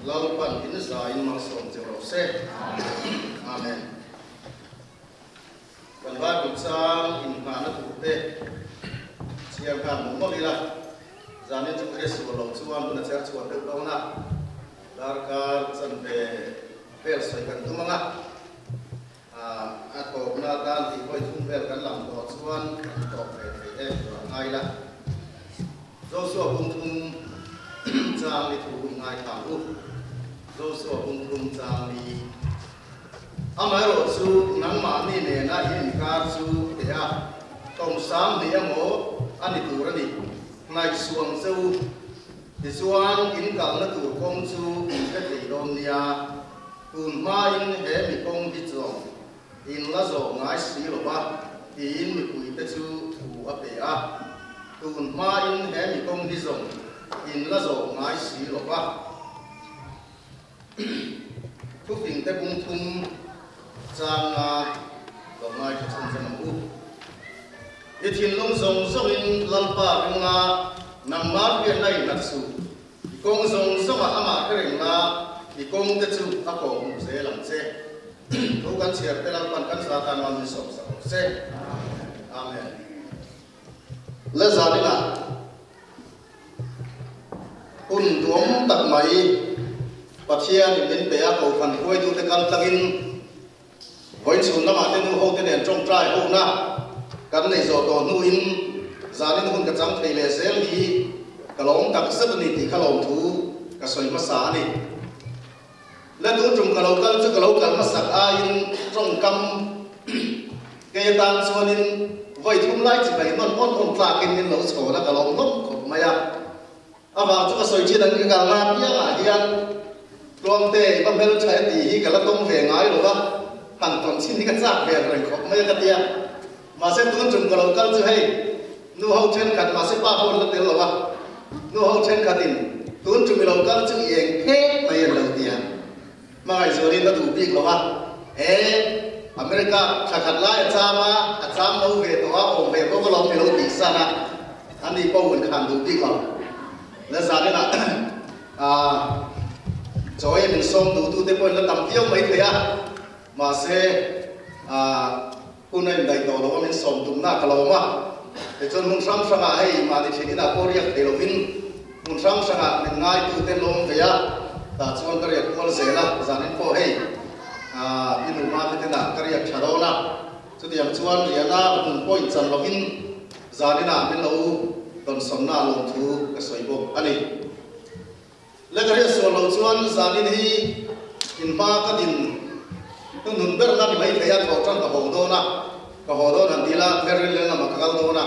Lalpan in zaiin malsawm che rawh se. Amen. Kan Bible chang inngahna turte chhiar nghal mawlh mawlh ila, zanin chu ka hre sual lo chuan hun a chher chhuah deuh dawn a, darkar chanve vel sawi kan tum ang a, a tawpna atan tih vawi thum vel kan lam tawh chuan kan tawp ve thei e tur a ngai ila. Joshua bungthum chang li thu i ngaithla ang u. Joshua bungthum chang li. Amaherawh chu nangmahni nena i inkar chu teh a, tawmsam ni emaw a ni tur a ni, hnaihsuang che u. Tichuan, in kalna tur kawng chu in hre thei dawn nia, tun hmain he mi kawng hi chuang in la zawh ngai si lo va, tiin mipuite chu thu a pe a. Tun hmain he mi kawng hi zawng in la zawh ngai si lo va. Thufing te bung thum changa lo ngaithla chhun zawm ang u. I thinlung zawng zawngin Lalpa ringa nangmah hriatna in hlat suh. I kawng zawng zawngah amah hre reng la, i kawng te chu a kawh hmuh zel ang che. Thu kan chhiar te Lalpan kan za tan mal min sawm sak rawh se. Amen. La zaninah. Hun duam tak mai Pathianin min pe a, Kohhran hruaitute kal tlangin vawiin chhun lamah te nu hote nen tawngtai hona kan nei zawh tawh hnuin zanin hun ka chang thei leh zel hi ka lawm tak zet a ni tih kha lawmthu ka sawi hmasa a ni. La tu tum ka lo kal chu ka lo kal hmasak aiin tawngkam kei atan chuanin vawi thum lai chi mai nawn awn awn tlakin min lo chhawn a, ka lawm hlawm khawp mai a. Avang chu ka sawi thin ang ka kalna apiangah hian Tluangte i va hmeltha e tih hi ka la tawng ve ngai lo va, han tawn chhin hi ka chak ve reng khawp mai a ka ti a. Mahse tun tum ka lo kal chu hei nu ho thenkhat mahse pa ho an la tel lo a, nu ho thenkhatin tun tum i lo kal chu i eng phek mai an lo ti a, hmangaihzualin a duh bik lo a, he America thla khat lai a cham a, a cham lo ve tawh a, awm ve bawk alawm i lo tih san a, ani pawh in khan duh bik lo. La zaninah chaw ei min sawm duhtute pawhin la tam viau mai thei a, mahse Hun a indaih tawh lo a, min sawm tumna ka lawm a. Tichuan hmun hrang hrangah hei mahni thin inah pawh riak thei lovin hmun hrang hrangah min ngaitute lawm ve a, tah chuan ka riak kual zel a, zanin pawh hei i nu mate tenah ka riak tha dawn a. Chutiang chuan riahna hmun pawh inchan lovin zaninah min lo dawnsawnna lawmthu ka sawi bawk a ni. Le ka hriat sual loh chuan zanin hi in hma ka din hnuhnun ber na ni mai thei a, thawh tan ka haw dawn a, ka haw dawn han dil a, Merrill leng lamah ka kal dawn a.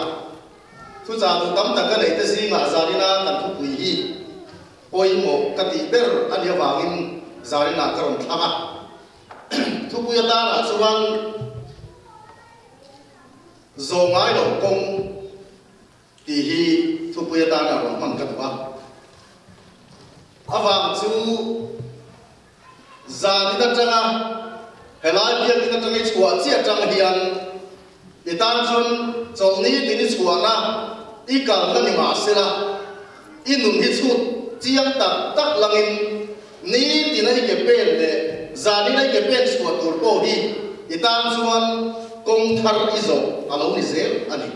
Thuchah duh tam tak ka neih te zingah zanina kan thupui hi pawimawh ka tih ber a nih avangin zaninah ka rawn thlang a. Thupui atanah chuan zawh ngai loh kawng Tih hi thupui atana rawn hman ka duh a. A vang chu zan in atanga helai biakinn atanga i chhuah chiah atang hian i tan chuan chawlhni tin i chhuahna i kalna ni mahsela i nun hi chhut chiang tak tak langin nitin a i ke pen leh zanin a i ke pen chhuah tur pawh hi i tan chuan kawng thar i zawh a lo ni zel a ni.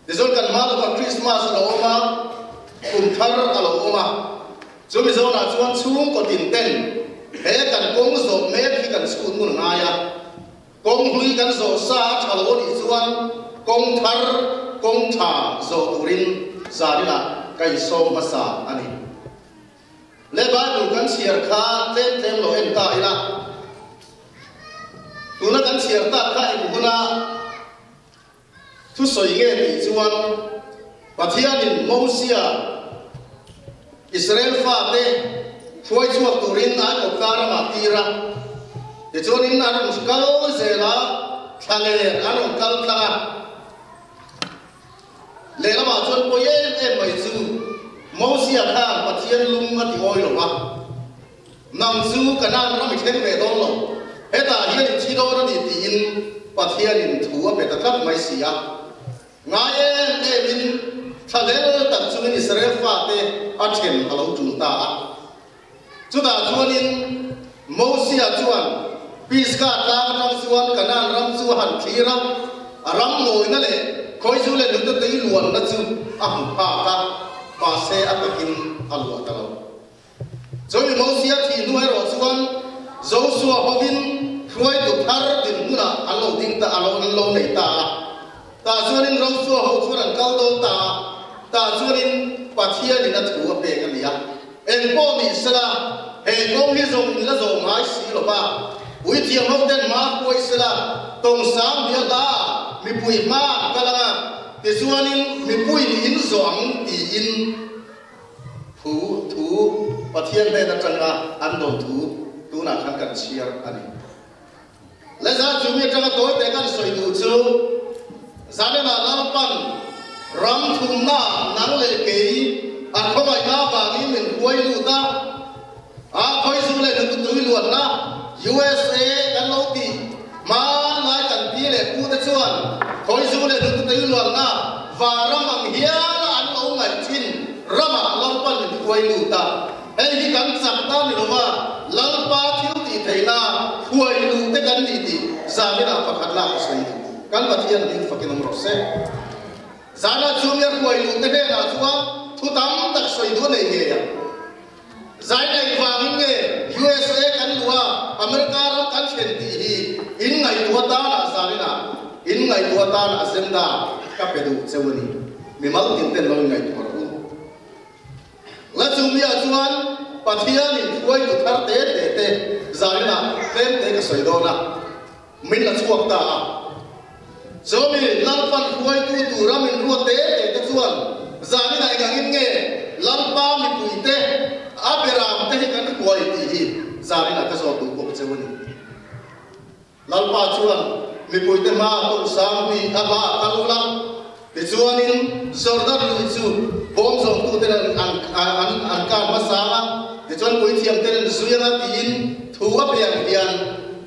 Tichuan kan hma lawkah Krismas a lo awm a, kum thar a lo awm a. Chu mi zawnah chuan chhungkaw tin ten he kan kawng zawh mek hi kan chhut ngun ngai a. Kawng hlui kan zawh sa a tha lo a nih chuan kawng thar, kawng tha zawh turin zaninah ka insawm hmasa a ni. Le Bible kan chhiar kha tlem tlem lo en ta ila, tuna kan chhiar tak kha eng huna Thusawi nge tih chuan Pathianin Mosia, Israel fate hruai chhuak turin Aigupta ramah tir a. Tichuanin an rawn kal zel a, thlaler an rawn kal tlang a. Lehlamah chuan pawi em em mai chu Mosia khan Pathian lung a ti awi lo va, Nang chu Kanaan ram i thleng ve dawn lo, hetah hian i thi dawn a ni tiin Pathianin thu a pe ta tlat mai si a. Ngai em emin thlahlel tak chungin Israel fate a then a lo tul ta a. Chutah chuanin Mosia chuan Pisgah tlang atang chuan Kanaan ram chu a han thlir a, a ram mawina leh khawizu leh nute tui luanna chu a hmu phak a, mahse a takin a luah ta lo. Chumi Mosia thih hnu erawh chuan Josua hovin hruaitu thar dinhmunah an lo ding ta a, an lo nei ta a. Tah chuanin Josua ho chuan an kal dawn ta a, tah chuanin Pathianin a thu a pek a ni a. Eng pawh ni sela, he kawng hi zawng in la zawh ngai si lo va, puithiam ho ten hma hruai sela, tawng sang hnial hla ah mipui hma an kal ang a, tichuanin mipuiin in zawh ang tiin, Thu, thu, Pathian hnen atanga an dawn thu tunah khan kan chhiar a ni. Leza chu mi atanga tawi te kan sawi duh chu, Zanenah Lalpan ram thumna nang leh kei a khawngaihna avangin min hruai lut a, a khawizu leh nututui luanna USA kan lo tih hmanlai kan pi leh pu te chuan khawizu leh nututui luanna vanram ang hiala an lo ngaih thin ramah Lalpan min hruai lut a. Hei hi kan chak ta ni lova Lalpa thil tih theihna hruai luh te kan nih tih zaninah pakhat lak a sawi duh. Kan Pathian hming fakin awm rawh se. Zanah chu mi a hruai luh te hnenah chuan thu tam tak sawi duh a nei ngei ang. Zai nei vangin nge USA kan luh a, America ram kan thlen tih hi in ngaihtuah tan ah zaninah in ngaihtuah tan agenda ka pe duh cheu a ni. Mimal tin ten lo in ngaihtuah rawh u. La chumi ah chuan Pathianin hruaitu thar te te te zaninah tlem te ka sawi dawn a, min la chhuak ta a. Chumi Lalpan hruaitu tura min ruat te te te chuan zaninah engangin nge Lalpa mipuite a beram te hi kan hruai tih hi zaninah ka zawt duh bawk cheu a ni. Lalpa chuan mipuite hma tawng sang ni a hla a kal ula, tichuanin Jordan lui chu bawm zawngtuten an an an kar hmasa a, tichuan puithiamten an zui anga tiin thu a pe ang hian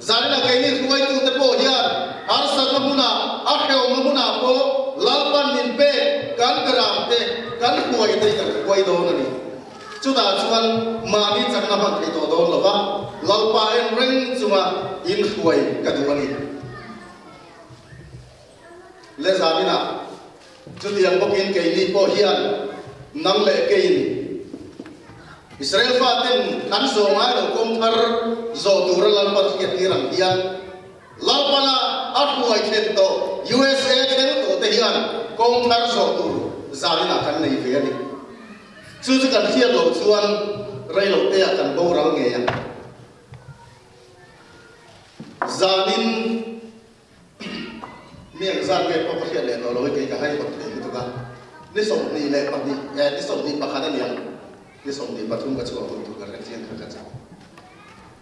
Zaninah keini hruaitute pawh hian harsatna hmunah, a hrehawmna hmunah pawh Lalpan min pek kan beramte, kan hruaite hi kan hruai dawn a ni. Chutah chuan mahni chakna hman thei tawh dawn lova Lalpa en reng chunga inhruai ka duh a ni. Le zaninah chutiang bawkin keini pawh hian nang leh keiin Israel faten an zawh ngai lo kawng thar zawh tura Lalpa hriat tir ang hian Lalpana a hruai thlen tawh USA thleng tawh te hian kawng thar zawh tur zaninah kan nei ve a ni. Chu chu kan hriat loh chuan reiloteah kan boral ngei ang. Zanin. Mi ang zat nge pawh ka hriat leh tawh lo hi kei ka hai hawt thei lutuk a, ni 22 eh ni 21 a niang, ni 23 ka chhuah hun tur ka hre chiang kha ka chak.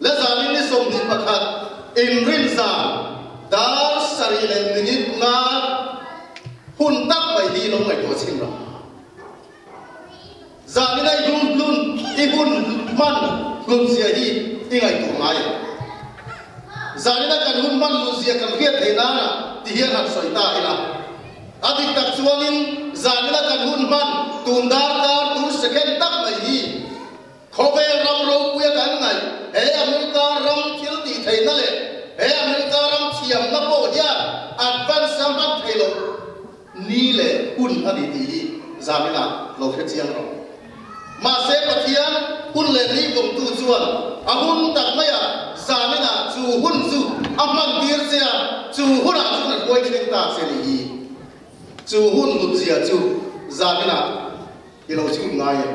La zanin ni 21 inrin zan dar sarih leh minute nga hun tak mai hi lo ngaihtuah chhin rawh. Zanin a i hun hlun i hun hman hlun zia hi i ngaihtuah ngai ang. Zanin a kan hun hman hlun zia kan hriat theih nana ti hian han sawi ta ila. A dik tak chuanin zanin a kan hun hman tun darkar tun second tak mai hi khawvel ram ropuia kan ngaih he America ram thil tih theihna leh he America ram thiamna pawh hian advance a hman thei loh Ni leh hun a ni tih hi zaninah lo hre chiang rawh. Mahse Pathian hun leh ni vawngtu chuan a hun tak maiah zaninah chu hun chu a hman tir che a, chu hunah chuan a hruai thleng ta che ni hi. Chu hun hlutzia chu zaninah i lo chhut ngai em?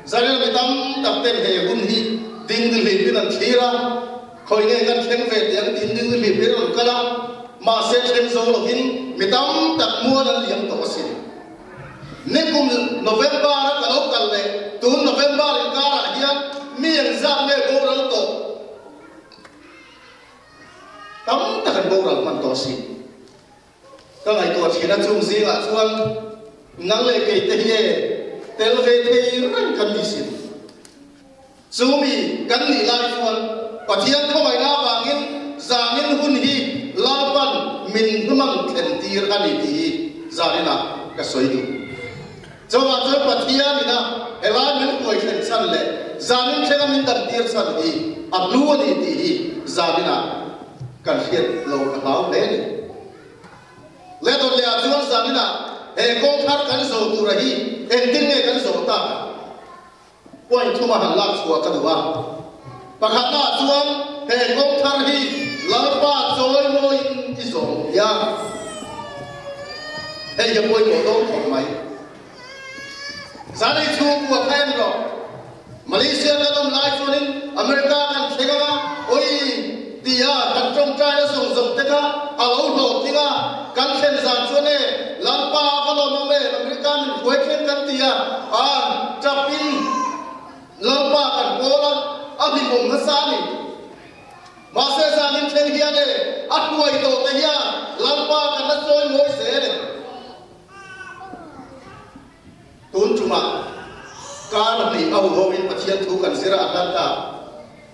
Zaninah mi tam tak ten he hun hi dingdihlipin an thlir a, Khawi nge kan thleng ve tih ang tiin ding hlip in rawn kal a, mahse thleng zo lovin mi tam tak mual an liam tawh asin. Nikum November a ka lo kal leh tun November inkarah hian mi engzat nge boral tawh? Tam tak an boral hman tawh asin. Ka ngaihtuah thin a chung zingah chuan nang leh kei te hi e tel ve thei reng kan ni sin. Chu mi kan nih lai chuan Pathian khawngaihna avangin zanin hun hi Lalpan min hman thlen tir a ni tih hi zaninah ka sawi duh. Chuvang chuan Pathianina helai min huai thlen chhan leh. Zanin thlenga min dam tir chhan hi a hlu a ni tih hi zaninah kan hriat lo ka hlau hle a ni. Le dawt leh ah chuan zaninah he kawng thar kan zawh tura hi engtin nge kan zawh tak? Point thuma han lak chhuah ka duh a. Pakhatna ah chuan he kawng thar hi Lalpa chawi mawiin i zawm hian hei hi a pawimawh dawn khawp mai. Zanei chhungkua kha en rawh. Malaysia kan awm lai chuanin America kan thleng anga oi tia kan tawngtaina zawng zawng te kha a lo hlawhtling a, kan thlen zan chuan e Lalpa a va lawm awm em America min hruai thleng kan ti a, an tap in Lalpa kan pawl a, a hlimawm nasa a ni. Mahse zanin thleng hian e a hruai tawh te hian Lalpa kan la chawi mawi zel e. Tun tumah kar hnih a huhoin Pathian thu kan zir a, a hlan ta.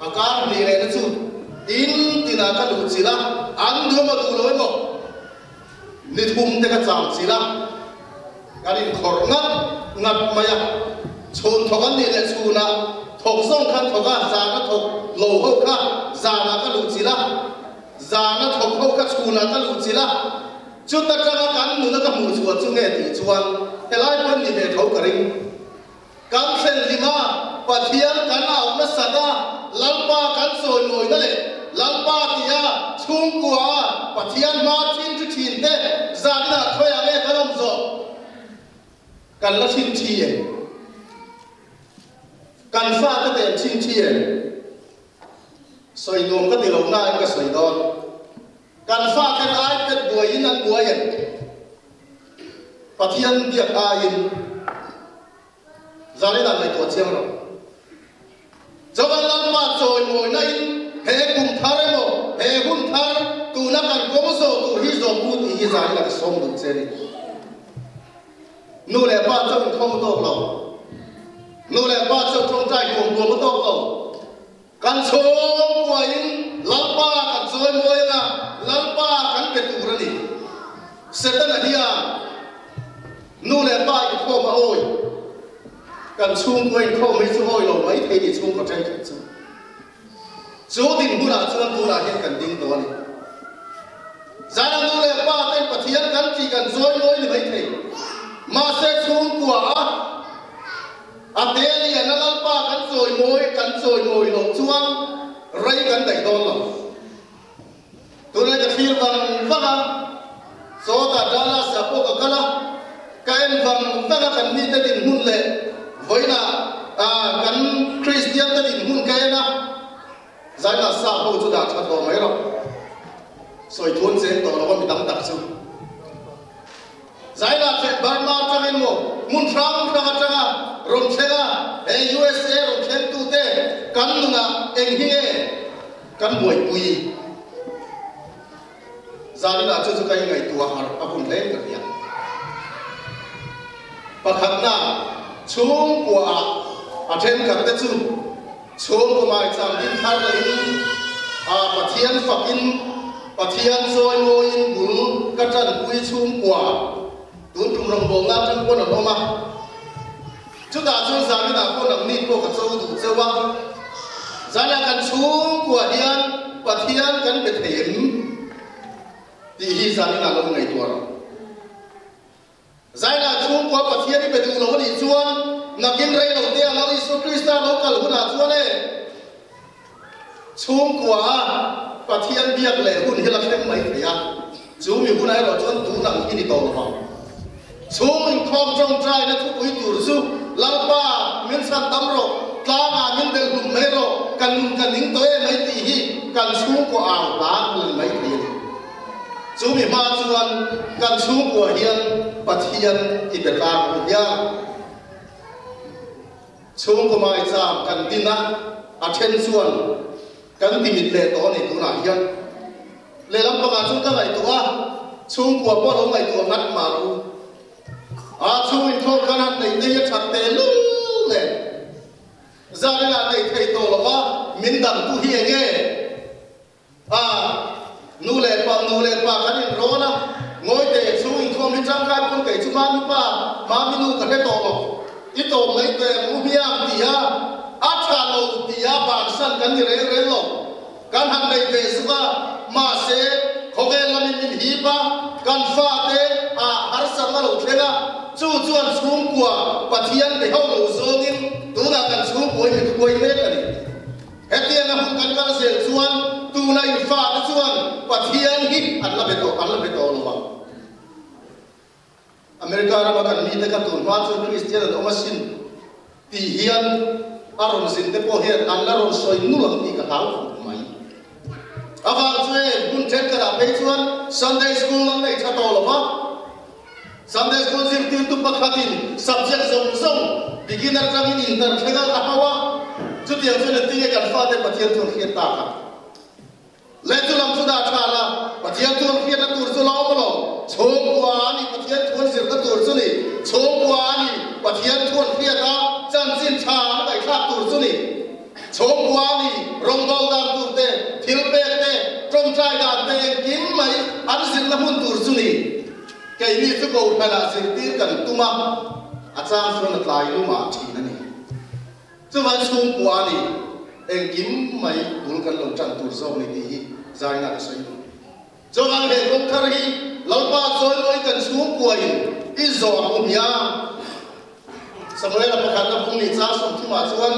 A kar hnih lehna chu in tinah ka luh chilh a, an duh emaw duh lo emaw ni thum te ka cham chilh a, kan inkhawrh ngat ngat mai a. Chhun thawk an nih leh chhunah thawk zawng khan thawk a, zana thawk lo ho kha zanah ka luh chilh a, zana thawk ho kha chhunah ka luh chilh a. Chuta tanga kan nuna ka hmuh chhuah chu nge tih chuan helai pawn ni ve tho ka ring. Kan thlen hlim a, Pathian kan auh nasat a, Lalpa kan chawimawina leh Lalpa tia chhungkua a Pathian hma thin chu thin te zaninah khawiah nge kan awm zawh? Kan la thin thi em? Kan fate te an thin thi em? Sawi nuam ka ti lo nain ka sawi dawn. Kan faten ipad buaiin an buai em? Pathian biak aiin Zarina ngaihtuah chiang rawh. Chawan Lalpa chawimawina in he kum thar emaw he hun thar tuna kan kawng zawh tur hi zawm u tih hi Zarina ka sawm duh che a ni. Nu leh pa chauh inkhawm a tawk lo. Nu leh pa chauh tawngtai huam huam a tawk lo. Kan chhawngkuain Lalpa kan chawi mawi anga Lalpa kan pe tur a ni. Setana hian nu leh pa inkhawm a awi. Kan chhungkua inkhawm hi chu awi lo mai thei ni chhungkaw thenkhat chu. Chu dinhmunah chuan tunah hian kan ding tawh a ni. Zana nu leh pa ten Pathian kan tih kan chawi mawi ni mai thei. Mahse chhungkua a. A te lian a Lalpa kan chawi mawi kan chawi mawi loh chuan rei kan daih dawn lo. Tunlai ka thlir vang vang a, sawtah Dallas ah pawh ka kal a, ka en vang vang a kan mite dinhmun leh vawiinah kan Kristian te dinhmun ka en a, Zaina sa ho chu dah tha tawh mai rawh. Sawi thun cheng tawh lo a mi tam tak chu. Zaina che Burma atangin maw hmun hrang hrang atanga rawn thleng a, he USA rawn thleng tute kan nunah eng hi nge kan buaipui? Zaninah chu chu ka ingaihtuah harh a hun hle ka hria. Pakhatna, chhungkuaah a thenkhat te chu chhungkaw maicham din thar lahin a Pathian fakin Pathian chawimawiin bul ka tanpui chhungkua tun tum rawngbawlna atang pawn an awm a. Chutah chuan zaninah pawh nangni pawh ka cho duh cheu a, zanah kan chhungkua hian Pathian kan be thei em tih hi zaninah lo ngaihtuah rawh. Zainah chhungkua Pathian i be duh lo a nih chuan nakin rei lo te a Lal Isua Krista lo kal hunah chuan e chhungkua a Pathian biak leh hun hi la thleng mai thei a, chu mi hunah erawh chuan tun ang hi ni tawh lo vang. Chhung inkhawm tawngtaina thupui tur chu Lalpa min chhan tam rawh, tlangah min belh hlum mai rawh, ka nun ka ning tawh e mai tih hi kan chhungkaw au hlan a ni mai thei a ni. Chu mi hma chuan kan chhungkua hian Pathian i be tlang u hian. Chhungkaw maicham kan din a, a then chuan kan ti mit leh tawh a ni tunah hian. Lehlam pangah chuan ka ngaihtuah a, chhungkua pawh lo ngaihtuah ngat mah rawh u. A chhung inkhawm khan han neih te hi a that teh lul nen. Zaninah neih thei tawh lo va, min dangtu hi eng nge? A nu leh pa, nu leh pa kan inrawn a, ngawi teh chhung inkhawm hi tangkai pawn kei chu mami pa, mami nu ka hre tawh lo, i tawp mai teh ang u hmiang ti a, a tha. lo tia bansan kan ni reng reng lo. Kan han nei ve zuk a, mahse, khawvel lamin min hip a, kan fate ah harsatna lo thleng a, chu chuan chhungkua Pathian be ho lo zawngin tunah kan chhungkua hi min hruai mek a ni. Hetianga hun kan kal zel chuan tuna in fate chuan Pathian hi an la be tawh an la be tawh lo ang. America rama kan mite kha tun hma chuan Kristian an awm asin tih hian a rawn zin te pawh hian an la rawn sawi nul ang tih ka hlau khawp mai. Avang chu e, hmun thenkhatah phei chuan Sunday School an nei tha tawh lo va, Sunday School zirtirtu pakhatin subject zawng zawng beginner tangin inter thleng a hau a, chutiang chuan engtin nge kan fate Pathian chu an hriat tak ang? Le chu lam chu dah tha la, Pathian thu an hriatna tur chu la awm lo, chhungkua a ni Pathian thu an zirna tur chu ni, chhungkua a ni Pathian thu an hriat a, chanchin tha an ngaihthlak tur chu ni, chhungkua a ni rawngbâwl dan tur te, thil pek te, tawngtai dan te engkim mai an zirna hmun tur chu ni. Keini chu kohhranah zirtir kan tum a, a chang chuan a tlai lumah thin a ni. Chuvang chhungkua a ni, engkim mai bul kan lo tan tur zawk ni tih hi zaina ka sawi duh. Chuvang he kawngthar hi Lalpa chawimawi kan chhungkua in i zawh ang u hmiang. Samuela pakhatna bung nih chang 30 ah chuan,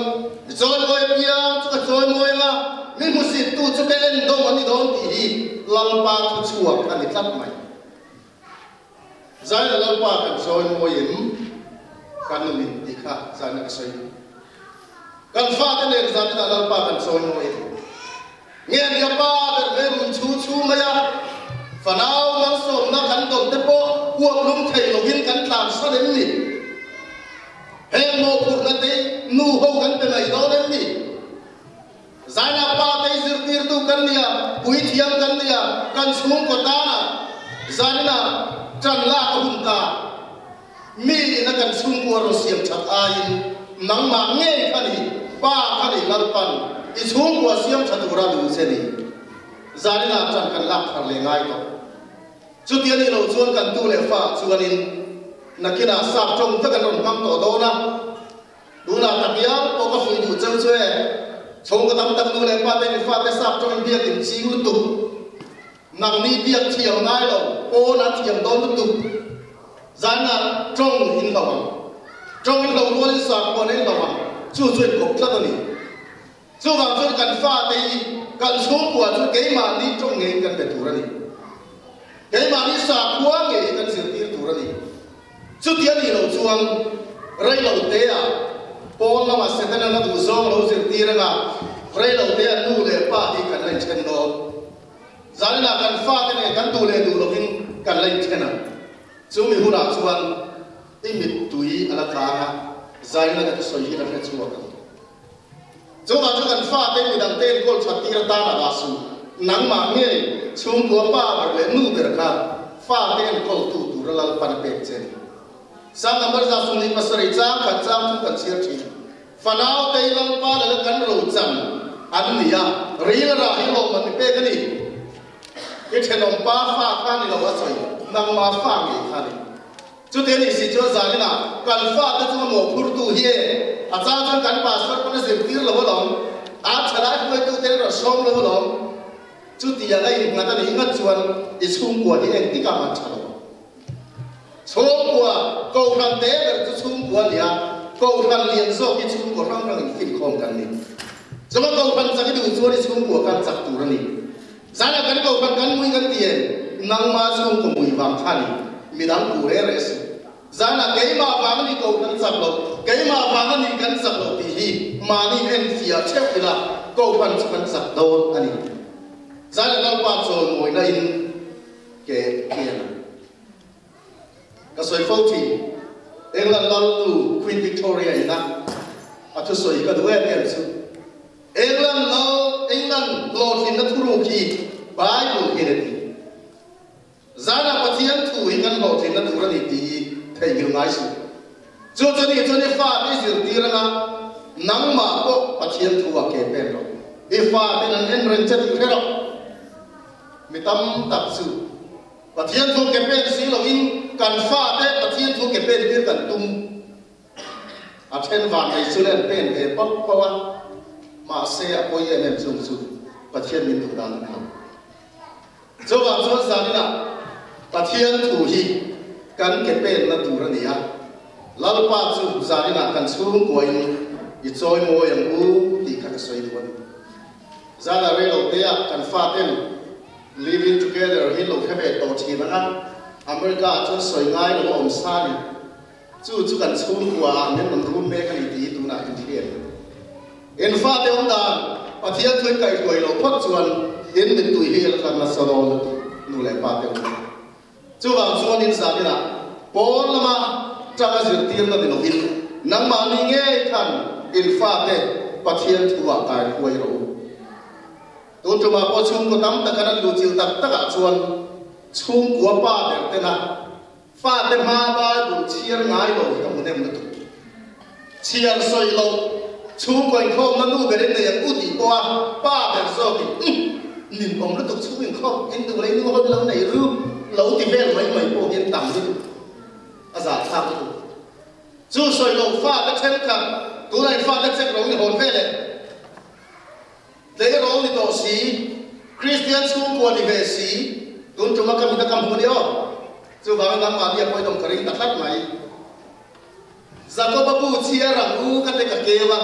Mi chawimawi apiang chu ka chawimawi anga, mi hmusittu chu ka en dawng a ni dawn tih hi Lalpa thuchhuak a ni tlat mai. Zaina Lalpa kan chawimawi em? Kan nun in tih kha zaina ka sawi duh. Kan fate nen zaninah Lalpa kan chawimawi em? Nge nia pa ber ve run chhu chhu mai a, fanau malsawmna kan dawn te pawh huap lum thei lovin kan tlansan em ni? Heng mawhphurhna te nu ho kan pe mai dawn em ni? Zaina pa te zirtirtu kan nia, puithiam kan nia, kan chhungkaw tana zaina tan lak a hun ta. Mi ina kan chhungkua rawn siam that aiin nangmah ngei kha ni, pa kha ni Lalpan i chhungkua siam tha tura duh che ni. Zaina tan kan lak thar leh ngai tawh. Chuti a nih loh chuan kan tu leh fa chuanin nakinah sap tawng vek an rawn hmang tawh dawn a. Tunah tak hian pawh ka fuih duh cheu chu e, chhungkaw tam tak nu leh pa te mi fate sap tawngin biak in ching lutuk, nangni biak thiam ngai lo pawn an thiam dawn lutuk, zaina tawng in hlo ang, tawng in hlo rualin sakhuan in hlo ang, chu chu in kawp tlat a ni. Chuvang chuan kan fate hi kan chhungkua chu keimahni tawng ngeiin kan be tur a ni. Keimahni sakhua ngei kan zirtir tur a ni. Chuti a nih loh chuan reilo teah pawn lamah Setana na duhzawng lo zirtir anga reilo teah nu leh pa hi kan la inthen dawn. Zaninah kan fate nen kan duh leh duh lovin kan la inthen ang. Chumi hunah chuan i mittui a la tlang a, zaina ka thusawi hi la hre chhuak ang. Chuvang chu kan fate midangte enkawl that tir atan a dah suh. Nangmah nge chhungkua pa ber leh nu ber kha fate enkawltu tura Lalpan a pek che ni. Psalm number 27 chang khat chang thum kan chhiar thin. Fanau tei Lalpa leh kan rochan an ni a, ril rah hi lawm an ni pek a ni. I thenawm pa fa kha ni lo a sawi, nangmah fa ngei kha ni. Chute nih si chuan zaninah kan fate chunga mawhphurtu hi e, a chang chuan kan pastor pawn a zirtir lo alawm, a thalai hruaitute an rawn sawm lo alawm. Chutiang a innghat a nih ngat chuan i chhungkua hi engtikah mah tha lo. Chhungkua, Kohhran te ber chu chhungkua a ni a, Kohhran lian zawk hi chhungkua hrang hrang infinkhawm kan ni. Chunga Kohhran chak i duh chuan i chhungkua khan chak tur a ni. Zanah kan kohhran kan mui kan ti em? Nangmah chhungkaw mui vang kha ni, midang puh reh reh suh. Zanah keimah vang a ni kohhran chak loh, keimah vang a ni kan chak loh tih hi mahni en fiah theuh ila kohhran chu kan chak dawn a ni. Zanah Lalpa chawlmawina in ke kian ang. Ka sawi fo thin, England lalnu Queen Victoria ina a thusawi ka duh em em chu. England lal, England hlawhtlinna thuruk hi Bible hian a ti. Zanah Pathian thu hi kan hlawhtlinna tur a ni tih hi theihnghilh ngai suh. Chu chu ni chuan i fate i zirtir anga nangmah pawh Pathian thu ah ke pen rawh. I faten an en reng che tih hre rawh. Mi tam tak chu Pathian thu ke pen si loin kan fate Pathian thu ke pen tir kan tum. A then van nei chu le an pen ve pauh pauh a. Mahse a pawi em em chung chu Pathian min duh dan a ni lo. Chuvang chuan zaninah Pathian thu hi kan ke penna tur a ni a, Lalpa chu zaninah kan chhungkuain i chawi mawi ang u tih kha ka sawi duh a ni. Zana rei lo teah kan faten Living Together hi lo hre ve tawh thin ang a, America ah chuan sawi ngai lo a awm sa a ni. Chu chu kan chhungkua ah min rawn rum mek a ni tih hi tunah in hriat. In fate awm dan Pathian thu in kaihhruai loh phawt chuan in mittui hi a tla nasa dawn a ti nu leh pa te u. Chuvang chuan in zan inah pawn lama tanga zirtirna ni lovin nangmahni ngei khan in fate Pathian thu ah kaihruai rawh u. Tun tumah pawh chhungkaw tam taka nan luhchilh tak takah chuan chhungkua pa ber tena Fate hma Bible chhiar ngai lo hi ka hmu nem lutuk. Chhiar sawi loh, chhungkaw inkhawmna nu berin nei ang u tih pawha pa ber zawkin umm nin awm lutuk chhung inkhawm in duh leh nu ho lo nei ru lo ti vel mai mai pawh hian tam lutuk a zahthlak lutuk. Chu sawi loh fate thenkhat tunah in fate check ro ni hawn vel e. Tleirawl ni tawh si, Kristian chhungkua ni ve si, tun tuma ka mit a ka hmu ni aw. Chuvangin nangmah nia pawhin awm ka ring ta tlat mai. Jakoba bu chhiar ang u ka te ka keu a,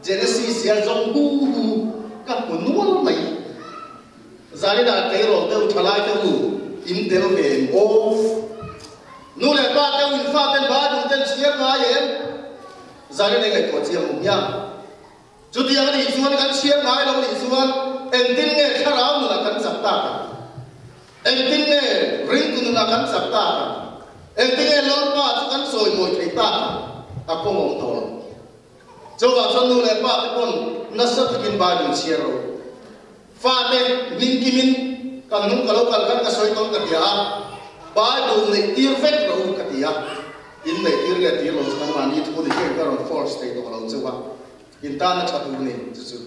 Genesis hian zawng hu hu ka hmu nual mai. Zaninah tleirawl deuh thalai te u in tel ve em aw? Nu leh pa te u in faten Bible ten chhiar ngai em? Zanin ei ngaihtuah chiang u hian. Chutiang a nih chuan kan chhiar ngai lo nih chuan engtin nge thlarau nunah kan chak tak ang? Engtin nge ringtu nunah kan chak tak ang? Engtin nge Lalpa chu kan chawimawi thei tak ang? A kawng awm tawh lo. Chuvang chuan nu leh pa te pawn nasa takin Bible chhiar rawh u. Fate hming kimin kan hnung ka lo kal khan ka sawi tawn ka ti a, Bible neih tir vek rawh u ka ti a, in neih tir nge tir lo chu kan mahni thu ni hian ka rawn force thei tawh lo cheu a, in tana tha tur ni chu chu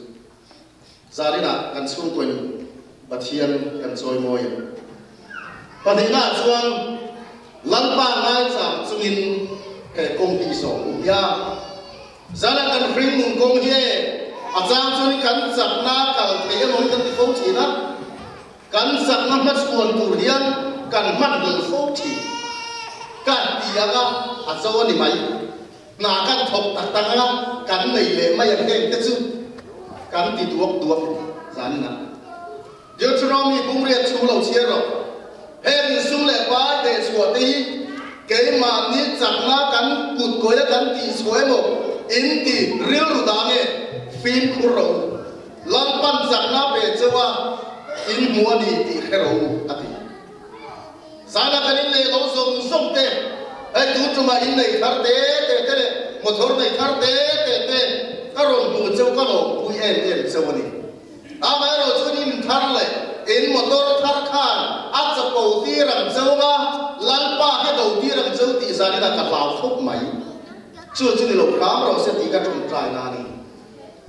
zarinah kan chhungkaw in Pathian kan chawi mawi ang. Pahnihnaah chuan Lalpa ngaichang chungin he kawng hi i zawng u hian. Zana kan hring nun kawng hi e, a chang chuan kan chakna kal thei emaw hi kan ti fo thin a, kan chakna hmachhuan tur hian kan hman hlel fo thin. Kan ti ang a, a zo a ni mai. Hna kan thawk tak tak ang a, kan nei leh mai ang heng te chu kan ti duak duak zaninah. Deuteronomy bungriat chhung lo chhiar rawh. Heng insum leh pai deh chhuah te hi keimahni chakna kan kut kawia kan tih chhuah emaw in ti rilru dah nge fimkhur rawh u. Lalpan chakna pe cheu a in hmu a ni tih hre rawh u a ti. Zana kan innei lo zawng zawng te, hei tun tumah innei thar te te te leh motor nei thar te te te ka rawn hmu cheu ka lawmpui em em cheu a ni. Amaherawh chuan in thar leh in motor thar khan a chapo tir ang cheu a, Lalpa hi a do tir ang cheu tih zanin ah ka hlau khawp mai. Chu chu ni lo hram rawh se tih ka tawngtai na a ni.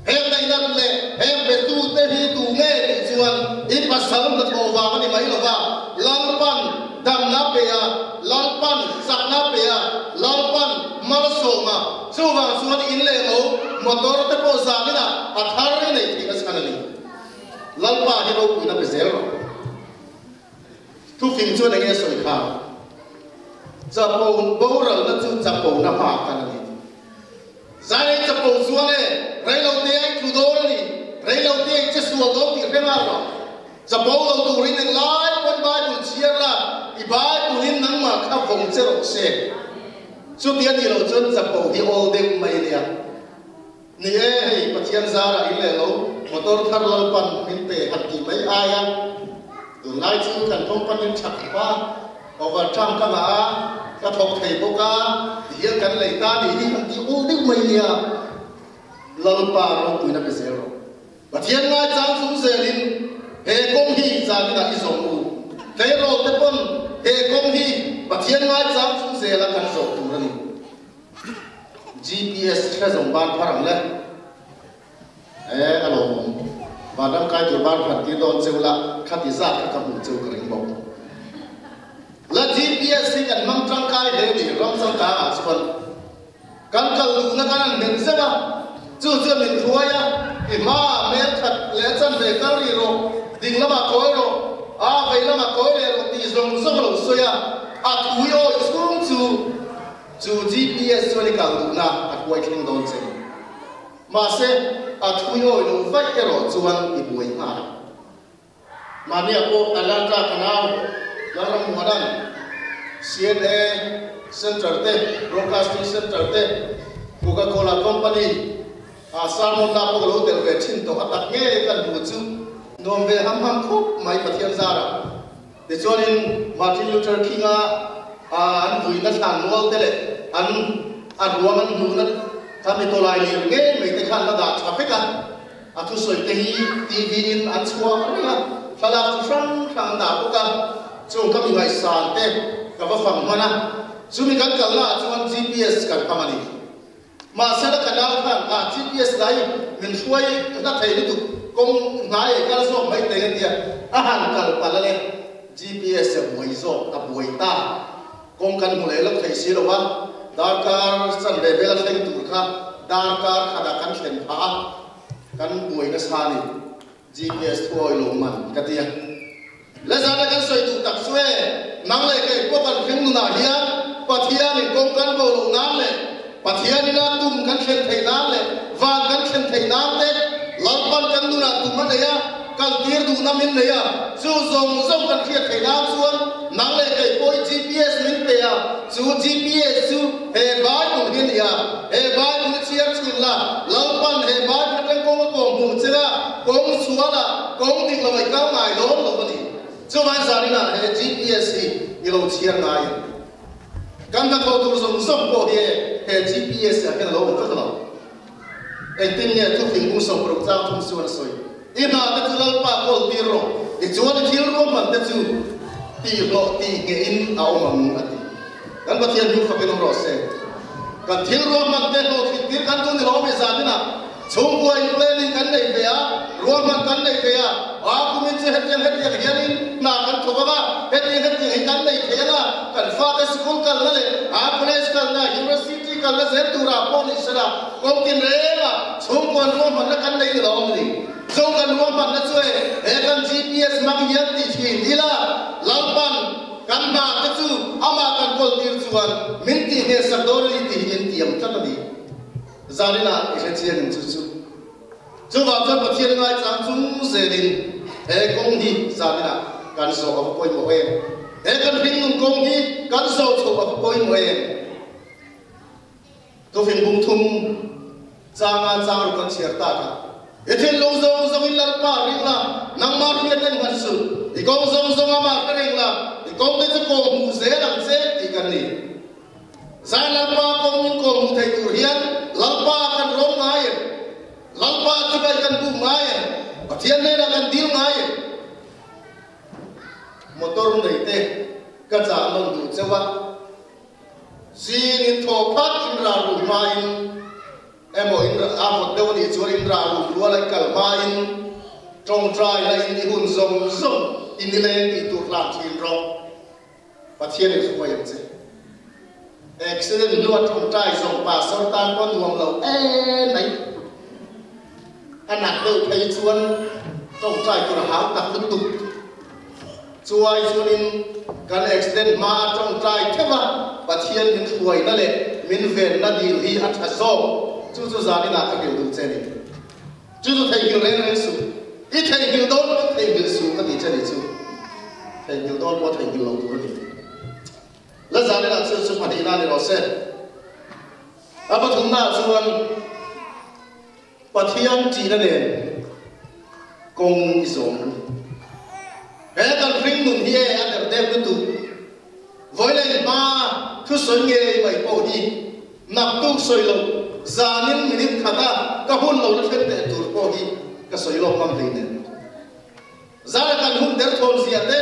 Heng ngaihdan leh heng betu te hi tu nge tih chuan i pasal hnathawh vang a ni mai lo va, Lalpan damna pe a, Lalpan chakna pe a, Lalpan malsawm a, Chuvang chuan in leh lo motor te pawh zanin ah a thar i neih theih na chhan a ni. Lalpa hi ropuina pe zel rawh. Thufing chuan enge sawi kha? Chapo boralna chu chapona hma kal a ni. Zailei chapo chuan e, reilote a i tlu dawn a ni, reilote a i che sual dawn tih hre ngar rawh. Chapo lo turin englai pawn Bible chhiar la, i Bible in nangmah kha vawng che rawh se. Chuti a nih loh chuan chapo hi awl deuh mai a nia. Ni e, hei Pathian zarah in leh lo motor thar Lalpan min pe han tih mai aia tunlai chu kan company tha khawp a, overtime ka ngah a, ka thawk thei bawk a, tihian kan lei ta nih hi han tih awl deuh mai a nia. Lalpa ropuina pe zel rawh. Pathian ngaichang chung zelin he kawng hi zaninah i zawng u. Tleirawl te pawn he kawng hi Pathian ngaichang chung zela kan zawh tur a ni. GPS hre zawng ban phar ang le. E a lawmawm. Vanram kai tur ban phar tir dawn cheu la, khati zat kha ka hmuh cheu ka ring bawk. La GPS hi kan hmang tangkai hle ni ram changkang ah chuan. Kan kal duhna kan han hmet zeuh a, chu chuan min hruai a. I hmaah hmel that leh a chan ve kal rih rawh, ding lamah kawi rawh, a vei lamah kawi leh rawh tih zawng zawng a lo sawi a, a thui awih chhung chu chu GPS chuan i kal duhna a hruai thleng dawn che ni. Mahse, a thui awih loh vaih erawh chuan i buai nghal ang. Mahnia pawh Atlanta ka nau Lalrammuana'n CNA Centre te, Broadcasting Centre te, Coca Cola Company ah sermon la pawh ka lo tel ve thin tawh a tak nge kan hmu chu nuam ve ham ham khawp mai Pathian zarah. Tichuanin Martin Luther King-a an vuina thlan mual te leh an a ruang an hmuhna kha mi tawlai lir ngei mai te khan la dah tha vek a. A thusawi te hi TV in an chhuah reng a, thlalak chu hrang hrang an dah bawk a, chung ka mi ngaihsan te ka va fang hman a, chumi kan kalna ah chuan GPS kan hmang a ni. Mahse la ka nau khan ah GPS lai min hruai hla thei lutuk kawng hnai ei kal zawk mai thei a tia, a han kal palh a le, GPS a buai zawk a buai ta, kawng kan hmu leh lawk thei si lo a, darkar chanve vel a thleng tur kha darkar khatah kan thlen phah a, kan buai nasa a ni, GPS thu awi lo man ka ti a. Lezana kan sawi duh tak chu e, nang leh kei pawh kan hring nunah hian Pathianin kawng kan bo loh nan leh Pathianin a tum kan thlen theih nan leh van kan thlen theih nan te Lalpan kan nunah tum a nei a, kaltir duhna min nei a, chu zawng zawng kan hriat theih nan chuan nang leh kei pawh i GPS min pe a, chu GPS chu he Bible hi a ni a, he Bible i chhiar thin la, Lalpan he Bible atang kawng a kawm hmuh che la, kawng sualah kawng dik lo i kal ngai dawn lo a ni. Chuvang zaninah he GPS hi i lo chhiar ngai ang. Kan hnathawh tur zawng zawng pawh hi he GPS ah hian a lo awm vek lo. Engtin nge thufing bung sawmparuk chang thum chuan a sawi? I hna te chu Lalpa kawl tir rawh, tichuan i thil ruahman te chu tihhlawh tih ngeihin a awm ang a ti. Kan Pathian hnu fakin awm rawh se. Kan thil ruahman te hlawhtlin tir kan duh ni lo ami zaninah chhungkua in planning kan nei ve a, ruahman kan nei ve a, a kumin chu hetiang hetiang hianin hna kan thawk ang a, hetiang hetiang hi kan nei thei ang a, kan fate sikul kalna leh a college kalna, university kalna zel turah pawh ni sela kawng tin rengah chhungkuan ruahmanna kan nei ni lo ang ni. Chung kan ruahmanna chu e he kan GPS hmang hian tih thin ila Lalpan kan hna te chu amah kan kawl tir chuan min tih hnehsak dawn a ni tih hi min tiam tlat a ni. Zaninah i hre chiang in chu chu. Chuvang chuan Pathian ngaichang chung zelin he kawng hi zaninah kan zawh a va pawimawh em? He kan hringnun kawng hi kan zawh chhoh a va pawimawh em? Tufin bung thum changa chang ru kan chhiar tak a, I thinlung zawng zawngin Lalpa ring la, nangmah hriat en nghat suh, i kawng zawng zawng amah hre reng la, i kawngte chu kawng hmuh zel ang che tih kan ni. Zai Lalpa kawng min kawng hmuh thei tur hian Lalpa kan rawm ngai em? Lalpa chibai kan buk ngai em? Pathian hnenah kan dil ngai em? Motor nei te ka chah nawn duh cheu a. Zing in thaw phat in rah ruh hmain emaw in a vawt deuh a nih chuan in rah ruh rual a i kal hmain tawngtai la in i hun zawng zawng i nileng tih tur hlan thin rawh. Pathian in hruai ang che. Accident hnua tawngtai zawng pastor tan pawh nuam lo em mai. A nat deuh phei chuan tawngtai tur a hau tak lutuk. Chuai chuanin kan accident hma a tawngtai theuh a, Pathian min hruaina leh min venna dil hi a tha zawk. Chu chu zaninah ka hrilh duh che ni. Chu chu theihnghilh reng reng suh. I theihnghilh dawn pawh theihnghilh suh ka ti che ni chu. Theihnghilh dawn pawh theihnghilh lo tur a ni. La zaninah chu chu pahnihna ni rawh se. A pathumnaah chuan Pathian ṭihna nen kawng i zawm ang. He kan hring nun hi e a der deuh lutuk. Vawilei hma thusawi ngei mai pawh hi naktuk sawi loh zanin minute khata ka hun lo la thlen teh tur pawh hi ka sawi lawk ngam hlei nen. Zana kan hun derthawn zia te.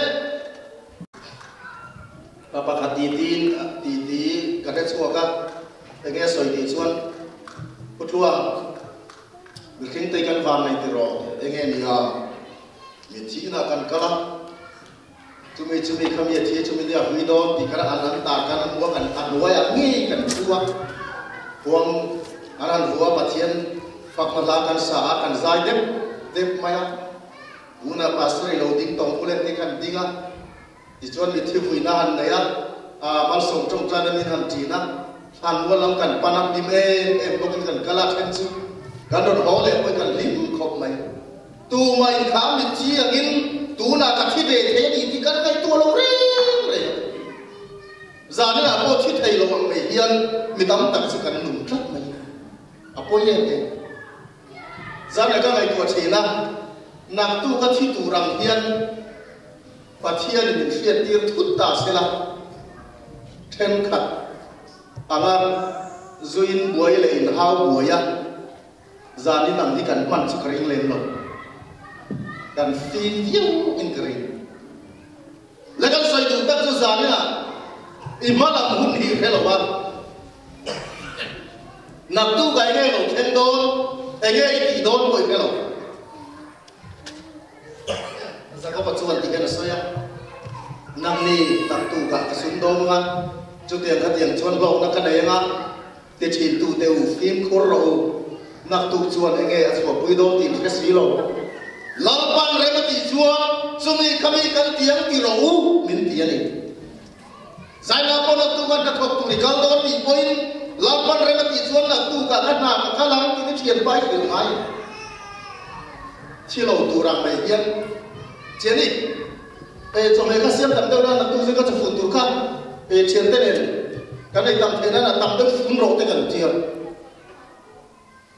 Pa pakhat titiin titi ka hre chhuak a, enge a sawi tih chuan, Pu Tluang, mihring te kan van nei tiraw? Enge ni a? Mi thihna kan kal a, chumi chumi kha mi a thi, chumi nia hui dawn tih kha an an tar khan a hmu a, kan a hnuaiah ngei kan thu a, huang an han hua Pathian. Fakna hla kan sa a, kan zai dep dep mai a. Tunah Pastor i lo ding tawng khulen te khan ding a, tichuan mitthi vuina han nei a, aa malsawm tawngtaina min han ṭin a, thlan mual lam kan pan a, hlim em em bawkin kan kal a, then chu kan rawn haw leh pawhin kan hlim khawp mai. Tumah inkham mitthi angin tunah ka thi ve thei a ni tih kan ngaihtuah lo reng reng a. Zaninah pawh thi thei lo ang mai hian mi tam tak chu kan nung tlat mai a pawi em em. Zana ka ngaihtuah thin a, naktu ka thi tur ang hian Pathianin min hriattir thut ta se la, thenkhat anga zuin buai leh inhau buai a, zanin ang hi kan hman chu ka ring lem lo. Kan fim viau in ka ring. Le kan sawi duh tak chu zaninah i hma lam hun hi i hre lo a, naktuk ah enge lo thleng dawn, enge i tih dawn pawh i hre lo. Jakob-a chuan ti hian a sawi a, Nangni naktuk ah ka sum dawn ang a, chutiang khatiang chuan hlawkna ka nei ang a, ti thin tu te u fimkhur rawh u, naktuk chuan enge a chhuahpui dawn tih hre si lo. Lalpan rem a tih chuan chumi khami kan ti ang ti rawh u min ti a ni. Zaina pawh naktuk a hnathawk tur i kal dawn tih pawhin Lalpan rem a tih chuan naktukah ka hna ka kal ang tih i thianpa i hrilh ngai. Thi lo tur ang mai hian Jenny, e chawhmeh kha siam tam deuh la naktuk zing ka chawfun tur kha e thiante nen kan ei tam theih nan a tam deuh fun rawh te kan tia.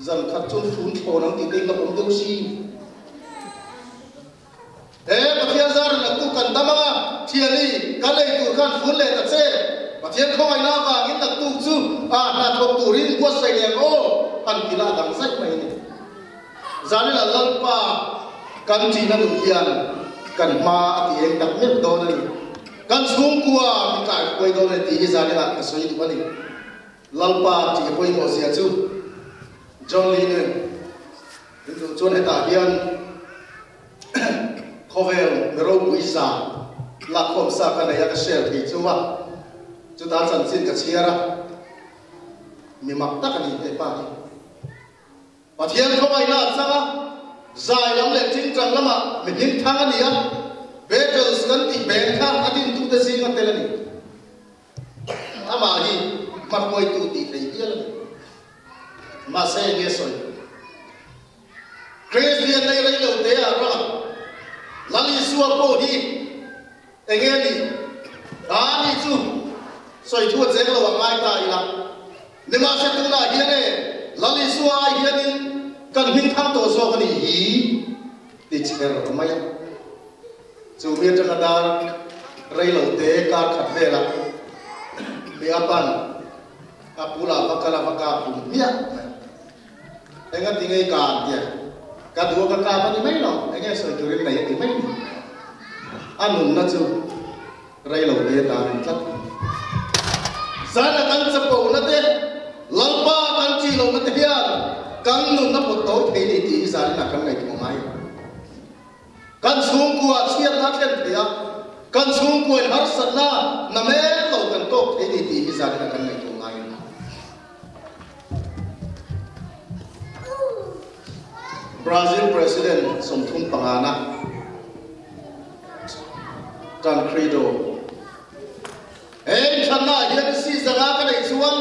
Zan khat chuan fun thlawn ang tih te hi ka pawm deuh si. He Pathian zar in naktuk kan dam anga thiani kan ei tur khan fun leh ta che. Pathian khawngaihna avangin naktuk chu a hna thawk turin buatsaih leh ang aw han ti lah dang zaih mai a ni. Zanila Lalpa kan ṭihna nun hian kan hma a ti eng tak meuh dawn a ni. Kan chhungkua mi kai huai dawn a ni tih hi zanila ka sawi duh a ni. Lalpa tih pawimawh zia chu John Lennon in duh chuan hetah hian khawvel mi ropui za lakkhawm sa ka nei a ka share thei chu a, chutah chanchin ka chhiar a, mi mak tak a ni hepa hi. Pathian khawngaihna a chang a, zai lam leh tingtang lamah mi hming thang a ni a, Beatles kan tih band kha a dintute zinga tel a ni. Amah hi hmahruaitu tih thei hial a ni. Mahse enge sawi? Kristian nei rei lo te ah ram Lal Isua pawh hi enge a nih? A ni chu sawi thu a cheng lo ang ngai ta ila. Nimahse tunah hian e Lal Isua ai hianin kan hming thang tawh zawk a nih hi ti chher mai a. Chu mi atanga dar rei lo te kar khat velah mi a pan a pula va kal a va kap dun hmiah mai. Enga ti ngei ka an tia ka duh a ka kap a ni mai lo, enge sawi turin nei a ti mai ni. A nunna chu rei lo te tan in tlat. Zana kan chapo na te, Lalpa kan chi lo na te hian kan nunna pawt tawi thei ni tih hi zanin ah kan ngaihtuah ngai. Kan chhungkua chhiatna a thlen thei a, kan chhungkuain harsatna na mek lo kan tawk thei ni tih hi zanin ah kan ngaihtuah ngai a ni. Brazil President 35 na Tancredo He inthlanna ah hian si zanga ka neih chuan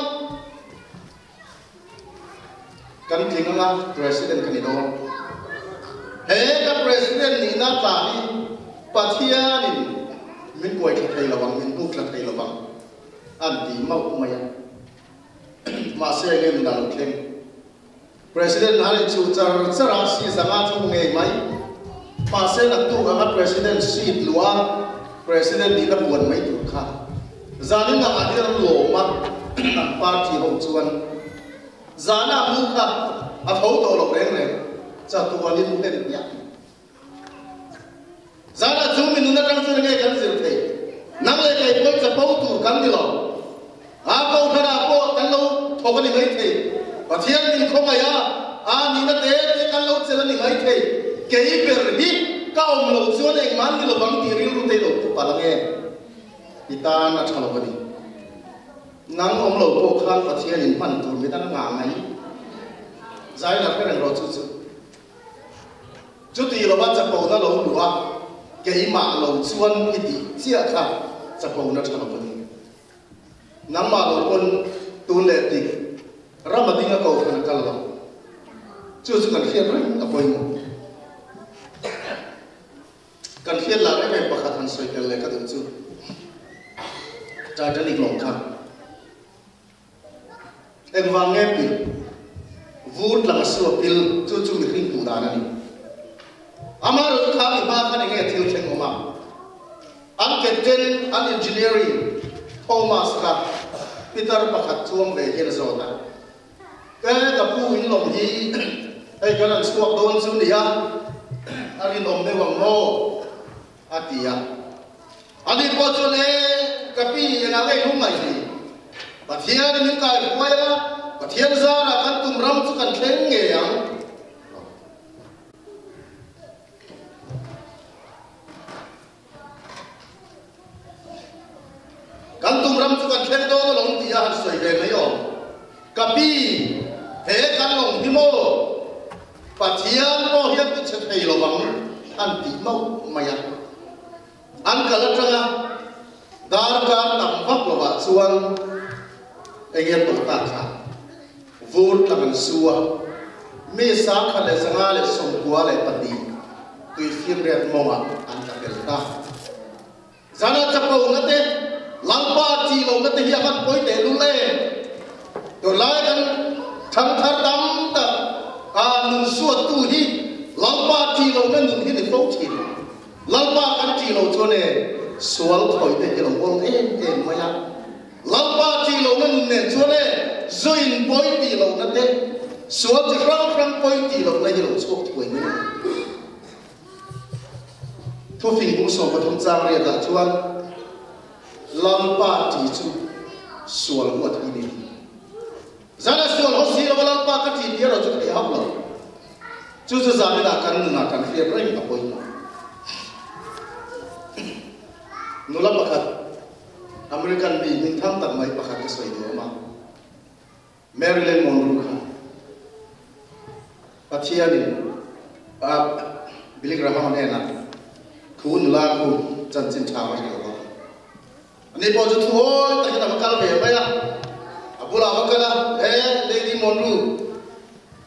kan tling anga President ka ni dawn. He ka President nihna tla hi Pathianin min kuai thla thei lo ang, min buk thla thei lo ang an ti mauh mai a. Mahse enge min a lo thleng. President han inchuh char char a, si zanga chu hmu ngei mai. Mahse naktuk anga President seat luah a, President nihna buan mai tur kha. Zanin angah hian an lawm a, an party ho chuan zana mu kha a tho tawh lo reng reng, chatuanin mu hlen hmiah. Zanah chu mi nun atang chuan enge kan zir thei? Nang leh kei pawhin chapo tur kan ni lo. A kohhranah pawh kan lo thawk a ni mai thei. Pathian min khawngaih a, a nihna te te kan lo chelh a ni mai thei. Kei ber hi ka awm lo chuan engmah an ni lovang tih rilru te i lo pu palh ange? I tan a tha lo a ni. Nang awm lo pawh khan Pathianin hman tur mi dang a ngah mai. Zai la hre reng rawh chu chu. Chuti lova chapona lo luh a, keimah lo chuan i tih chiah kha chapona tha lo a ni. Nangmah lo pawn tun leh tik ram a ding a kohhran a kal lo. Chu chu kan hriat reng a pawimawh. Kan hriat lah reng reng pakhat han sawi tel leh ka duh chu Titanic lawng kha engvang nge pil vur tlang a sua pil chu chu mihring hmuh dan a ni. Amaherawhchu kha mi hma khan enge thil thleng awm a, an captain, an engineering Thomas kha pitar pakhat chuang ve hian a zawt a. Ke ka pu in lawm hi hei kan han chhuak dawn chu nia, a rinawm deuh ang maw? a ti a. Ani pawh chuan e, ka pi engah nge i lungngaih ni? Pathian in min kai huai a, Pathian zarah kan tum ram chu kan thleng ngei ang. Kan tum ram chu kan thleng dawn alawm tih a han sawi ve mai awm. Ka pi, he kan lawng hi maw? Pathian pawh hian ti chhe thei lo ang an tih mauh mai a. An kal atanga darkar tam vak lovah chuan eng nge tawh tak kha vur tlang an su a, mi 1192 tuifinriat mawngah an tla tel ta. Zana chapo na te, Lalpa chi lo na te hi a van pawi teh lul em? Tunlai kan thangthar tam tak a nun suattu hi Lalpa chi lo na nun hi ni fo thin. Lalpa kan chi lo chuan e sual thawi te hi lo awl em em mai a. Lalpa chi lo na nun nen chuan e zuin pawi tih lo na te, sual chi hrang hrang pawi tih lo na hi lo chhuak thuai mai a ni. Thufing bung 13 chang riatah chuan Lalpa ṭi chu sual huat hi ni. Zan a sual haw si lova Lalpa ka ṭi tih erawh chu theih hauh lo. Chu chu zaninah kan nunah kan hriat reng a pawimawh. Nula pakhat, American mi hmingthang tak mai pakhat ka sawi duh awm a. Marilyn Monroe kha Pathianin a Billy Graham hnenah thu nula khu chanchin tha va hrilh a. Ani pawh chu thu awi takin a va kal ve mai a, a bulah a va kal a, He Lady Monroe,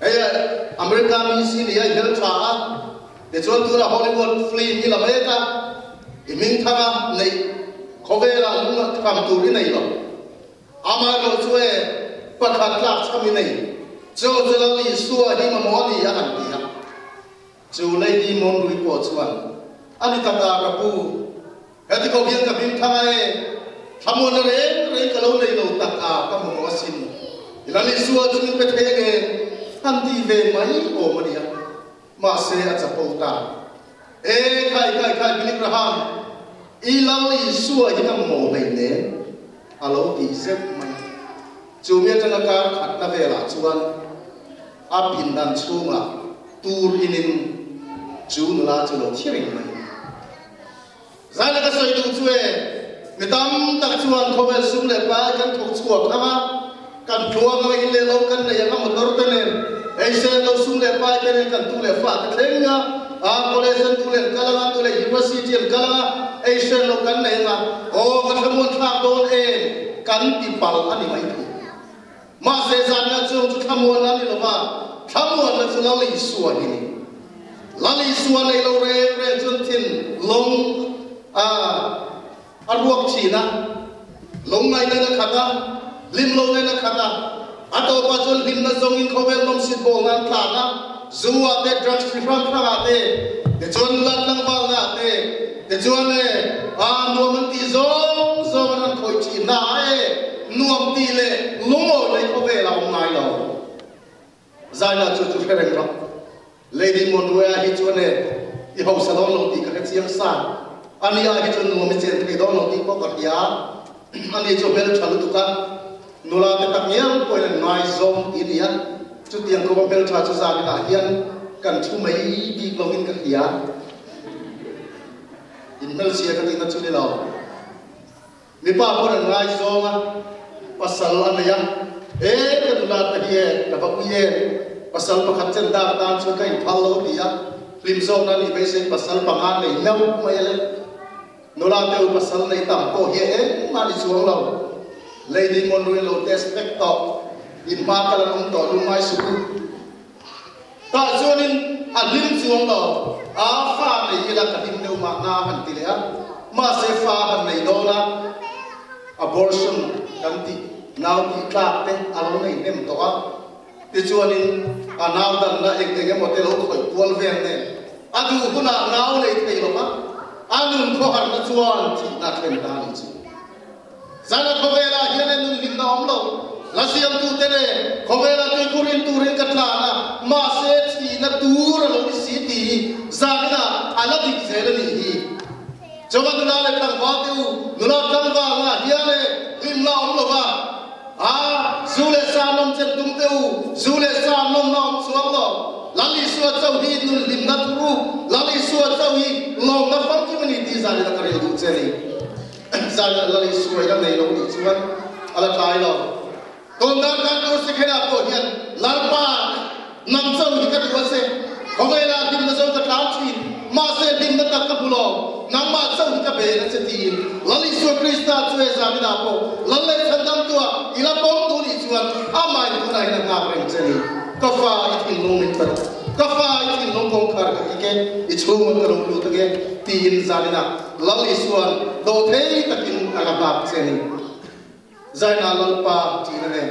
hei America mi si nia i hmel tha a, tichuan tunah Hollywood film i la mek a, i hmingthang a neih khawvelah lung tham tur i nei lo. Amaherawh chu e, pakhat tlak chham i nei, chu chu Lal Isua hi mamawh a ni a han ti a. Chu Lady Monrui pawh chuan, A ni tak a, ka pu, heti ko hian ka hming thang a e, thlamuanna reng reng ka lo nei lo tak a, ka mamawh asin, i Lal Isua chu min pe thei ange, han ti ve mai awm a nia. Mahse a chapo ta. E khai khai khai Billy Graham, i Lal Isua hi ka mamawh hlei nen a lo tih zeuh mai. Chu mi atanga kar khatna velah chuan a pindan chhungah tur inin chu nula chu lo thi reng mai. Zaina ka sawi duh chu e, mi tam tak chuan khawvel sum leh pai kan thawk chhuak ang a, kan tluang ang a, in leh lo kan nei ang a, motor te nen, ei sen lo sum leh pai te nen kan tu leh fa te thleng a, a college an tu leh an kal ang a, tu leh university an kal ang a, ei sen lo kan nei ang a, aw ka thlamuan thlak dawn em kan ti palh a ni mai thei. Mahse zanna chung chu thlamuanna a ni lova, thlamuanna chu Lal Isua hi ni. Lal Isua nei lo reng reng chuan thin lawng a a ruak thin a, lungngaihna in a khat a, hlim lohna in a khat a, a tawpah chuan hlimna zawngin khawvel nawmsit bawlna an tlan a, zu ah te, drugs chi hrang hrang ah te, tichuan nulat tlangvalna ah te, tichuan e a nuam an tih zawng zawng an han khawih thin na e. Nuam tih leh lungawi lei khawvel a awm ngai lo. Zaina chu chu hre reng rawh. Lady Monroe-a hi chuan e, i hausa dawn lo tih ka hre chiang sa. Ani ah hi chuan nuam i chen thei dawn lo tih pawh ka hria. Ani chu hmel tha lutuk a, nula te tak ngial pawhin an ngaizawng ti a ni a. Chutiang khawpa hmel tha chu zaninah hian kan thu mai bik lovin ka hria. In hmelchhia ka tihna chu ni lo. Mipa pawn an ngaizawng a, pasal a nei a, E ka nula te hi e, ka va ui em? Pasal pakhat chen dak atan chuan ka inphal lo ti a, hlim zawk nan i beisei pasal panga nei meuh mai a le. Nula te u pasal nei tam pawh hi engmah ni chuang lo. Lady Monroe lo test vek tawh, in hma kal an awm tawh lungngai suh u. Tah chuanin a hlim chuang lo, a fa nei ila ka hlim deuh mahna han ti leh a, mahse fa han nei dawn a, abortion kan tih nau tih tlak te a lo nei hnem tawh a, tichuanin a nau danna eng eng emaw te lo khawih kual vel nen a duh hunah nau nei thei lo va, a nun khawharna chuan thihna thlen ta a nih chu. Zana khawvelah hian e nun hlimna awm lo, la siamtute nen khawvela tuikurin turin ka tlan a, mahse thihna tur a lo ni si tih hi zaninah a la dik zel a nih hi. Chawva nula leh tlangval te u, nula tlangvalna hian e hlimna awm lo va, a zu leh sa nawm chen tum te u, zu leh sa nawmna awm chuang lo. Lal Isua chauh hi nun hlimna thuruk, Lal Isua chauh hi lawmna famkim a ni tih zaninah ka ril duh che a ni. Zan a lal Isua ila nei lo nih chuan a la tlai lo. Tun dan kan tur Sikhenah pawh hian Lalpa nang chauh hi ka duh a che. Khawvelah hlimna zawng ka tlan thin, mahse hlimna tak ka hmu lo. Nangmah chauh hi ka bel a che tiin Lal Isua Krista chu he zaninah pawh Lal leh Chhandamtua i la pawm duh nih chuan amah in tunah hian a nghak reng che ni. Ka fa i thinlung min pe rawh. Ka fa i thinlung kawngkhar ka kik e, i chhungah ka lo lut ange tiin zaninah Lal Isuan dawhthei takin a la nghak che ni. Zaina Lalpa tihna nen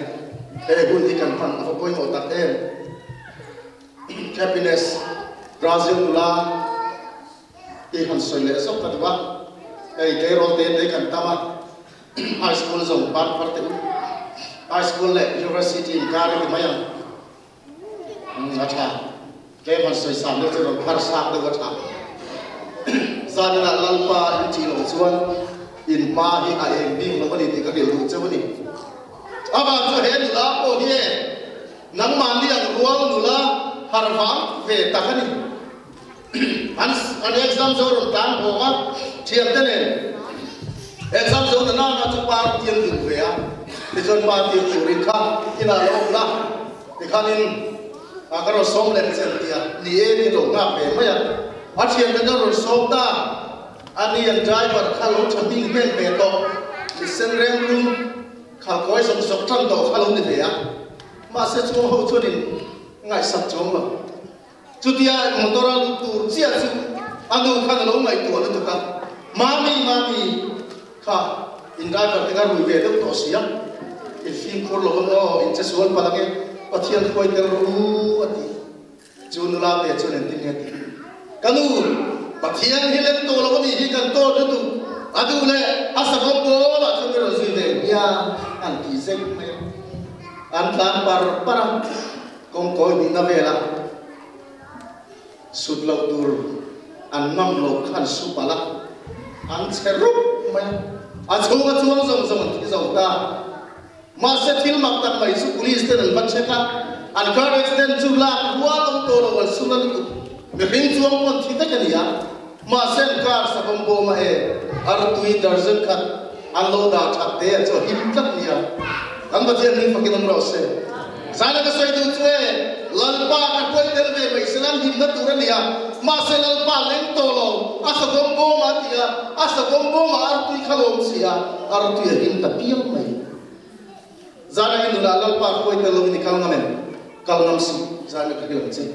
he hun hi kan hman a va pawimawh tak em. Happiness Brazil nula tih han sawi leh zawk ka duh a, hei tleirawl te te kan tam a, high school zawng ban phar teh u, high school leh university inkar i ti mai ang. A tha. Tlem han sawi sang deuh chu rawn phar sang deuh a tha. Zaninah Lalpa in tih loh chuan in hma hi a eng bik lo a ni tih ka hrilh duh cheu a ni. Avang chu he nula pawh hi e nangmahni ang rual nula har vang ve tak a ni. An an exam zo rawn tlan hawng a, thiante nen exam zo na nana chu party an duh ve a, tichuan party turin kha inah lo awm la, tikhanin a ka rawn sawm lem chen tia ni e tih lo nghak ve mai a, a thiante ka rawn sawm ta, ani an driver kha lo tha hming hmel ve tawh, misen rem rum khalkawi zawk zawk tan tawh kha lo ni ve a, mahse chung ho chuanin ngaihsak chuang lo. Chutia motor a lut tur chiah chu a nu khan a lo ngaihtuah lutuk a, Mami, Mami, kha in driver te kha rui ve deuh tawh sia, in fimkhur lo ang aw, in che sual palh ange, Pathian hruai tel rawh u a ti. Chu nula te chuan engtin nge ti? Ka nu, Pathian hi lem tawh lo a nih hi kan tawt lutuk, a duh leh a savawm bawlah chuan i rawn zui ve hian an ti zek mai a, an tlan par par a. Kawngkawi hnihna vela sut loh tur an ngam lo kha an su palh a, an che rup mai a, a chhunga chuang zawng zawng an thi zo ta. Mahse thil mak tak mai chu police ten an va check a, an car accident chu lak rual awm tawh lo an su na lutuk. Mihring chuang pawh an thi vek a ni a, mahse an car savawm bawm a e, artui dozen khat an lo dah that te a chu a him tlat nia. Kan Pathian hming fakin awm rawh se. Zaina ka sawi duh chu e, Lalpa ka hruai tel ve mai se lan himna tur a ni a, mahse Lalpa leng tawh lo, a savawm bawm a ti a, a savawm bawm ah artui kha lawm si a, artui a him ta piang mai. Zaina i nunah Lalpa hruai tel lo in i kal ngam em? Kal ngam suh, zaina ka hrilh ang che.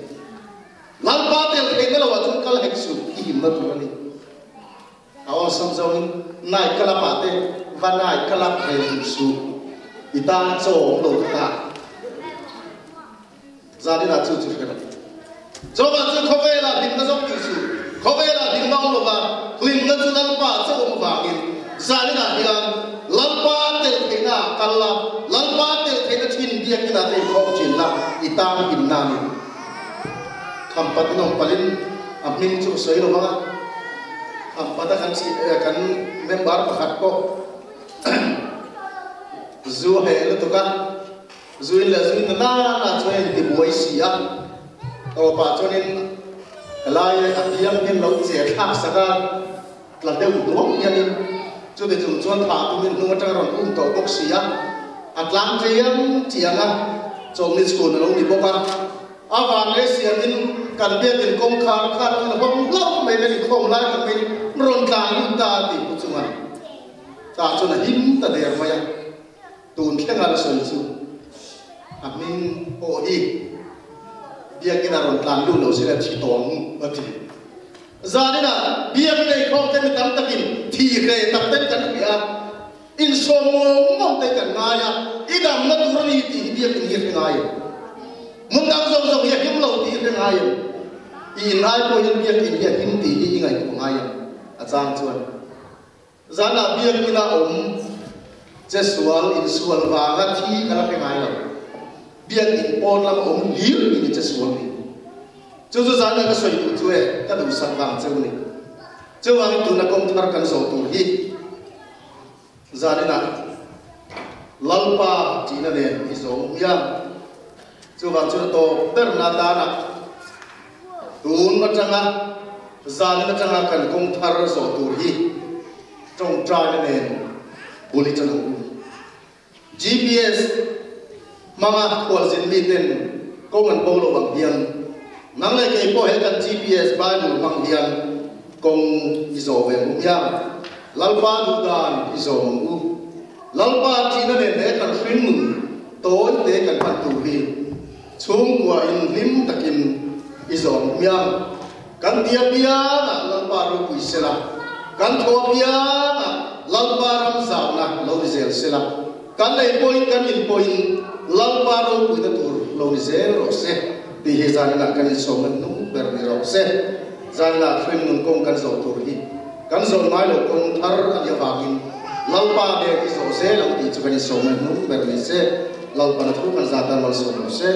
Lalpa tel theihna lo ah chuan kal hek suh, i himna tur a ni. A awlsam zawngin nai ka lap ah te va nai ka lap ve duh suh i tan chaw awm lo kha ta. Zanin ah chu chu hre lo. Chawmah chu khawvel ah hlimna zawng duh suh. Khawvel ah hlimna awm lova hlimna chu Lalpa ah chaw awm avangin zanin ah hian Lalpa tel theihna ah kal la, Lalpa tel theihna thin biakinn ah te inkhawm thin la i tan hlimna a ni. Khampat in awm palhin a hming chu ka sawi lo vang a, Khampat a kan kan member pakhat pawh zu a heh lutuk a, zu in leh zu in na nana chuan a intibuai si a, tawpah chuanin helai a biang hian lo che thlak sak a, tla deuh hnuang hianin chuti chung chuan thah tumin hnung atanga rawn um tawh bawk si a, a tlang chiang chiang a, chawlhni chhun a lo ni bawk a. A van leh siamin kan biakin kawngkhar kha rawn hawng hlauh mai kan inkhawm lai tak maiin rawn tlan lut ta a tih pu chunga tah chuan a him ta der mai a, tun thlenga la sawi chu a hming pawh hi biakin a rawn tlan lut lo sila thi tawng a ti. Zaninah biakin a inkhawm te mi tam takin thi hle tak ten kan hria a. Insawm ngawng ngawng te kan ngai a, i damna tur a ni tih hi biakin hi a hre ngai em? Hmun dang zawng zawng hi a him lo tih i hre ngai em? I inngai pawh hian biakin hi a him tih hi i ngaihtuah ngai em? A chang chuan zanah biakin a awm che sual insual vanga thi ka la hre ngai lo. Biakin pawn lam a awm hlir ni ni che sual ni. Chu chu zanah ka sawi duh chu e, ka duhsak vang cheu ni. Chuvangin tuna kawng thar kan zawh tur hi Zaninah Lalpa tihna nen i zawng hmiang. Chuvang chuan a tawp berna atana tun atanga zanin atanga kan kawng thar zawh tur hi tawngtaina nen bul i tan ang u. GPS hmanga khualzin miten kawng an bo lo ang hian nang leh kei pawh he kan GPS Bible hmang hian kawng i zawh ve ang u hmiang. Lalpa duh dan i zawm ang u. Lalpa ṭihna nen he kan hringnun tawi te kan hman tur hi chhungkua in hlim takin i zawm hmiang. Kan ti apiangah Lalpa ropui sela, kan thaw apiangah Lalpa ram zauhna lo ni zel sela, kan ei pawhin kan in pawhin Lalpa ropuina tur lo ni zel rawh se tih hi zaninah kan insawmna hnung ber ni rawh se. Zaninah hringnun kawng kan zawh tur hi kan zawh ngai lo kawng thar a nih avangin Lalpa nen i zawh zel ang tih chu kan insawmna hnung ber ni se. Lalpa na thu kan zat a malsawm rawh se.